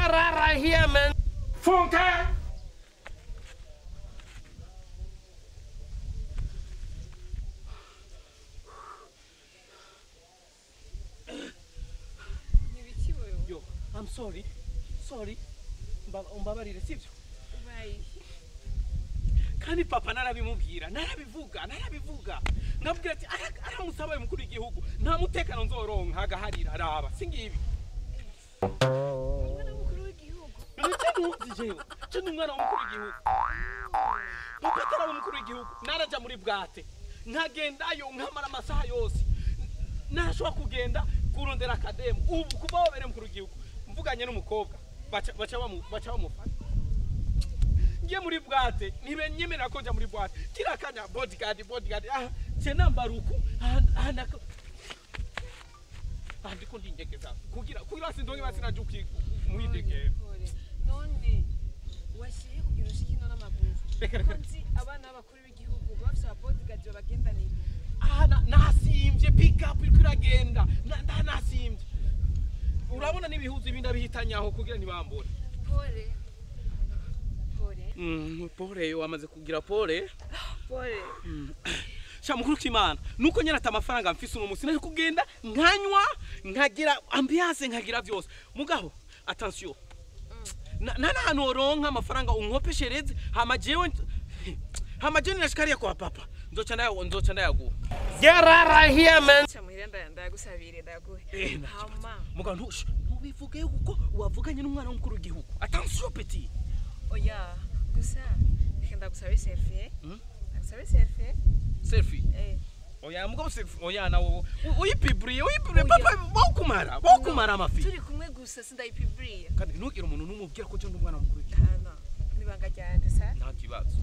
Get out of here, man. Funke. Yo, I'm sorry. Sorry. Umbabarire sivyo? Ubaye. Kandi papa narabimubwira, narabivuga. Nabwira ati aramusaba umukuru w'igihugu, nta mutekano nzoronka agaharira araba. Singibi. Umwana w'umukuru w'igihugu. Cyo ni umwana w'umukuru w'igihugu. Papa ataraba umukuru w'igihugu, naraja muri bwate. Nkagendayo nkamara amasaha yose. Narashobora kugenda kurondera akademu. Ubu kuba wabere umukuru w'igihugu, mvuganye n'umukobwa baca bamufata. Ngiye muri bwate, ntibenyemera ko nja muri bwate. Kira kanya bodyguard. Ah, je nambara uku, ah ndiko ndinyegeza. Kugira sindonge basinajuki muhindegera. None washiye kugira ushikino n'amaguru. Reka. Nzi abana b'abakuru b'igihugu bafise aba bodyguard babagendanira. Ah, nasimvye pick up iriko iragenda. Nasimvye. Urabona n'ibihuzu ibindi abihitanyaho kugira ntibambone. Pole. Pole wamaze kugira pole. Pole. Sha mukuru k'Imana nuko nyene ata amafaranga mfise uno musi nari kugenda nkanywa nkagira ambiance nkagira vyose. Mugaho attention. Nana hano oronka amafaranga unkopeshereze hama jewe nashikariya kwa papa. Nzoca ndayaguha. Get out of here, man. Cha muhira ndayagusabire ndayaguhe. Hama. Mugaho ntubivuge kuko wavuganye n'umwana w'umukuru w'igihugu. Attention petit. Oya, gusa reka ndagusabe selfie. Ndagusabe selfie. Selfie. Eh. Oya mugabo selfie oya nawo uyipibriye papa bokumara amafi. Turi kumwe gusa sindayipibriye. Kandi ntugire umuntu numubwira ko cyo ndumwana mukuru w'igihugu. Hano nibanga ryanje sa. Nta kibazo.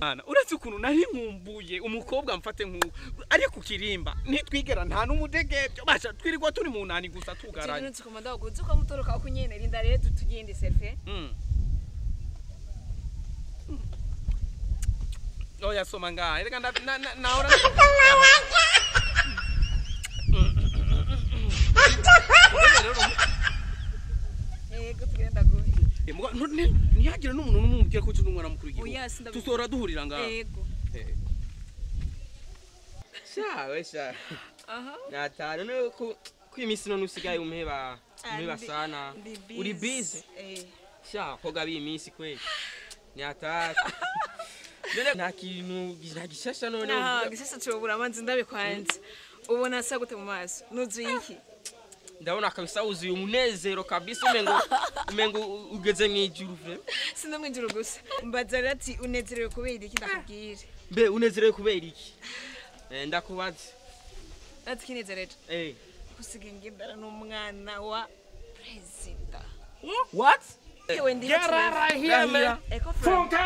Ana uretse ukuntu nari nkumbuye umukobwa mfate nkuko ari ku kirimba nitwigera nta n'umudegebyo basha twirirwa turi mu nani gusa tugaranye. Turi komanda uguze uko mutoroka uko nyene rinda rero tugende selfie. Oya soma ngaha reka nahora Yego tugenda guhe. Ntihagire n'umuntu n'umubwira ko cyo n'umwana mukuru w'igihugu. Tuzora duhurira ngaha. Yego. Sha we sha. Aha. Natano no ku imisi none usigaye umpeba sana. Uri busy? Eh. Sha koga bi imisi kweli. Nyataka. None nta kintu gishasha none. Nta gishasha cobura amanzi ndabikwanze. Ubona asa gute mu maso? Nuzuye iki? Ndabona kabisa uzuye umunezero kabisa umengo ugeze mwijuru vre. Sino mwijuru gusa. Mbaza rero ati unezerewe kubera iki ndakubwire. Mbe unezerewe kubera iki? Ndakubaza. Ati kinezereje. Eh. Kusiga ngendana n'umwana wa president. What? Ewe ndi Get out of here, man. Funke.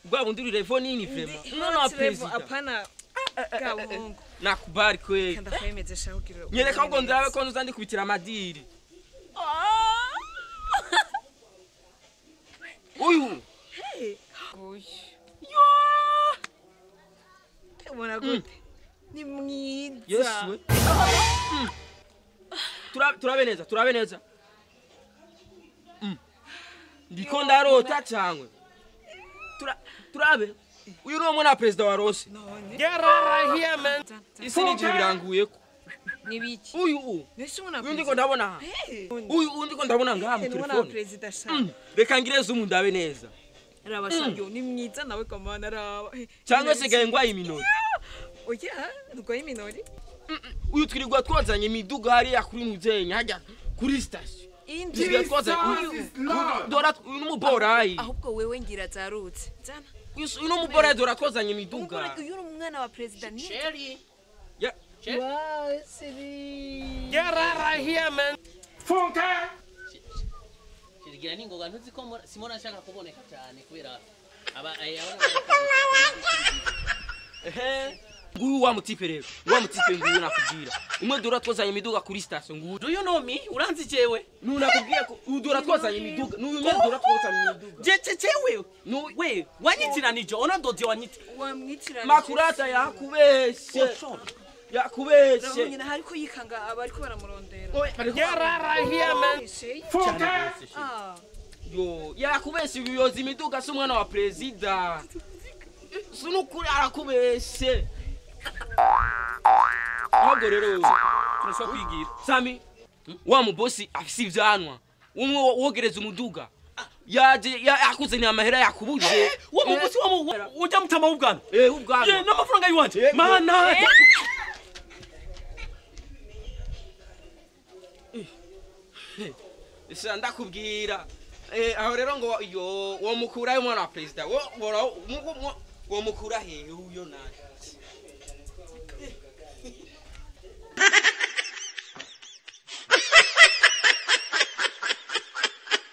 Bwa bundi uri level nini vrema? Umwana wa president. Apana gabungu. Nakubali kweli. Kanda kwemezesha kugira. Nyereka ngo ndabe ko nuzandikubitira amadiri. Uyu. Hey. Uyu. Yo. Ubona gute? Ni mwiza. Yes we. Turabe neza. Ndiko ndarota cyangwe. Turabe. Uyu ni umwana wa president wa Rose. Get out of here, man. Isi ni biranguye ko. Nibiki? Uyu. Uyu ndiko ndabona. Uyu ndiko ndabona ngaha mu telefone. President sha. Reka ngire zoom ndabe neza. Raba sha ni mwiza nawe kamana raba. Cyangwa se gaye ngwaye iminori. Oya, ndwaye iminori. Uyu twirirwa twazanye imiduga hariya kuri muzenya hajya kuri station. Indi dora uyu n'umuborayi. Ahubwo wewe ngira zarutse. Zana. Uyu n'umuborayi dora twazanye imiduga. Uyu ni umwana wa president. Sherry. Yeah. Wow, Siri. Get out of here, man. Funke. Shirigira ningoga ntuzi ko Simona ashaka kuboneka cyane kubera aba ehe nguyu wa mutipe rero wa mutipe nguyu nakubwira umwe dora twazanye imiduga kuri station nguyu. Do you know me? Uranzi jewe? Nunakubwira ko udora twazanye imiduga n'uyu mwe dora twazanye imiduga. Je jewe. We wanyitiranije ona dodi wanyiti. Wamwitiranije. Makurata yakubeshe. Yakubeshe. Nyina hariko yikanga abariko baramurondera. Get out of here, man. Funke. Ah. Yo, yakubeshe uyoza imiduga si umwana wa perezida. Si nukuri arakubeshe. Ahubwo rero wewe Turashobora kwigira. Sami, wa mubosi afise ivyanwa umwe wogereza umuduga yaje yakuzaniye amahera yakubuje. Wa mubosi wa mu ujya mutama w'ubwana. Eh, ubwanwa. Ye, n'amafaranga yiwanje. Mana. Sha ndakubwira. Eh, aho rero ngo yo wo mukura umwana wa perezida wo wo mukura hehe uyo nani?